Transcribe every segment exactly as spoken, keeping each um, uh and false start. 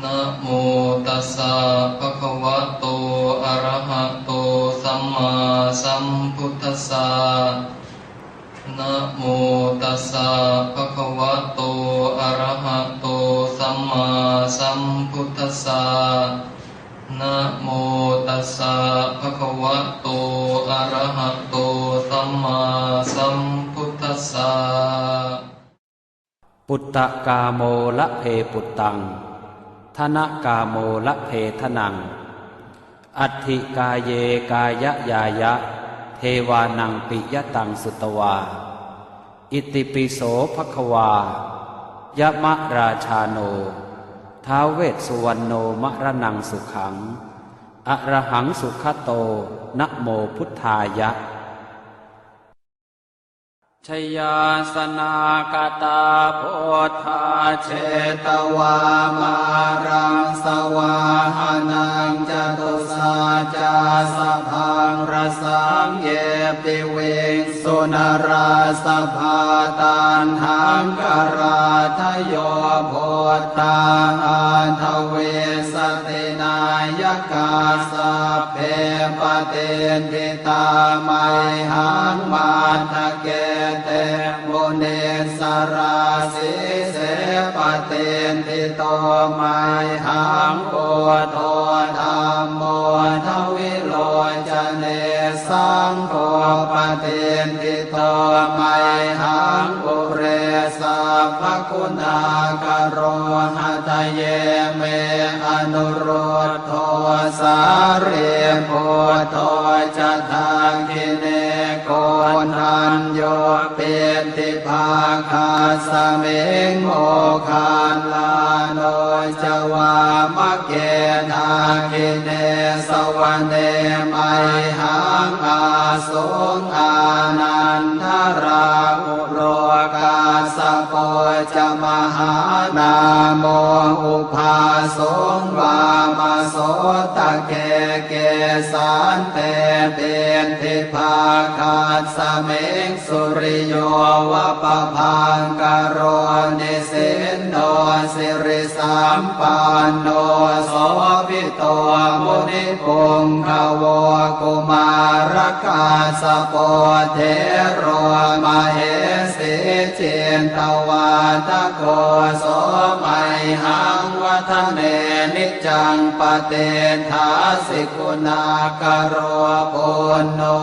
Namo tassa bhagavato arahato sammāsambuddhassa. Namo tassa bhagavato arahato sammāsambuddhassa. Namo tassa bhagavato arahato sammāsambuddhassa. Puttakāmo labhe puttaṃ, dhanakāmo labhe dhanaṃ, atthi kāye kāyañāya, devānaṃ piyataṃ sutvā. Itipi so bhagavā yamarājāno ท้าว vessuvaṇṇo maraṇaṃ sukhaṃ arahaṃ sugato namo buddhāya. Jayāsanāgatā buddhā jetvā māraṃ savāhanaṃ, catusaccāsabhaṃ rasaṃ ye piviṃsu narāsabhā. Taṇhaṅkarādayo buddhā aṭṭhavīsati nāyakā, sabbe patiṭṭhi tā mayhaṃ matthake te munissarā. Sīse patiṭṭhito mayhaṃ buddho dhammo dvilocane, saṅgho patiṭṭhito mayhaṃ ure sabbaguṇākaro. Hadaye me anurud dho sārīputto ca dakkhiṇe, koṇḍañño piṭṭhibhāgasmiṃ moggallāno ca vāmake. Dakkhiṇe savane mayhaṃ ā suṃ ānandarāhulo, kassapo ca mahānāmo ubhāsuṃ vāmasotake. Kesante piṭṭhibhāgasmiṃ suriyo va pabhaṅkaro, nisinno sirisampanno sobhi to munipuṅgavo. Kumārakassapo thero mahesī cittavādako, so mayhaṃ vadane niccaṃ patiṭṭhāsi guṇākaro. Puṇṇo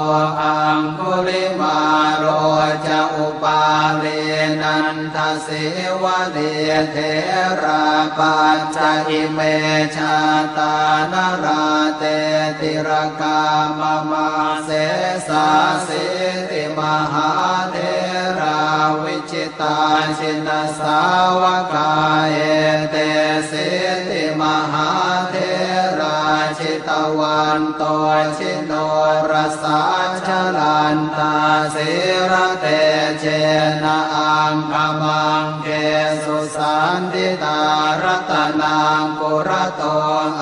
aṅgulimālo ca upālī nanda sīvalī, therā pañca ime jātā nalāṭe tilakā mama. Sesāsīti mahātherā vijitā jinasāvakā, etesīti mahātherā jitavanto ji norasā, jalantā sīlatejena aṅgamaṅgesu saṇṭhitā. Ratanaṃ purato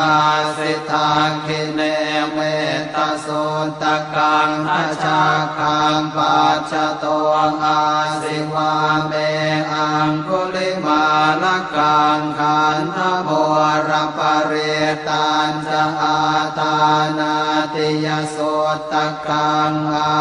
āsi dakkhiṇe mettasuttakaṃ, dhajaggaṃ pacchato āsi vāme aṅgulimālakaṃ. Khandhamoraparittañ ca āṭānāṭiyasuttakaṃ,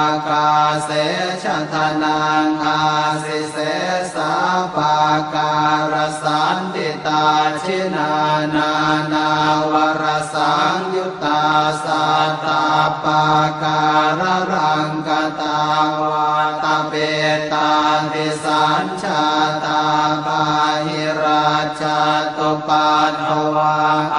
ākāse chadanaṃ āsi sesā pākārasaṇṭhitā. Jinā nānāvarasaṃyuttā sattappākāralaṅkatā, vātapittādisañ jātā bāhirajjhattupaddavā,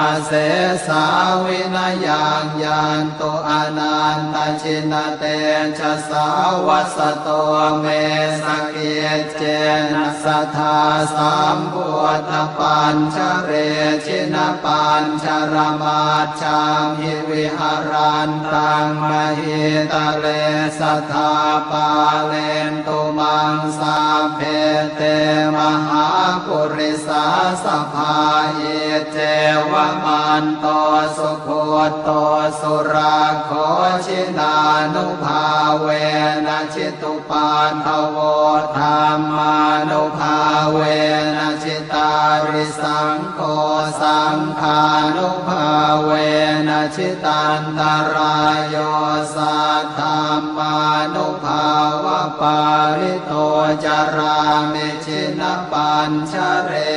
asesā vinayaṃ yantu anantajinatejasā. Vasato me sakiccena sadā sambuddhapañjare, jinapañjaramaj jhamhi viharantaṃ mahītale, sadā pālentu maṃ sabbe te mahāpurisāsabhā. Iccevamanto sugutto surakkho, jinānubhāvena jitu paddavo dhammānubhāvena jitārisaṅgho saṅghānubhāvena jitantarāyo saddhammānubhāvapālito carāmi jinapañjare.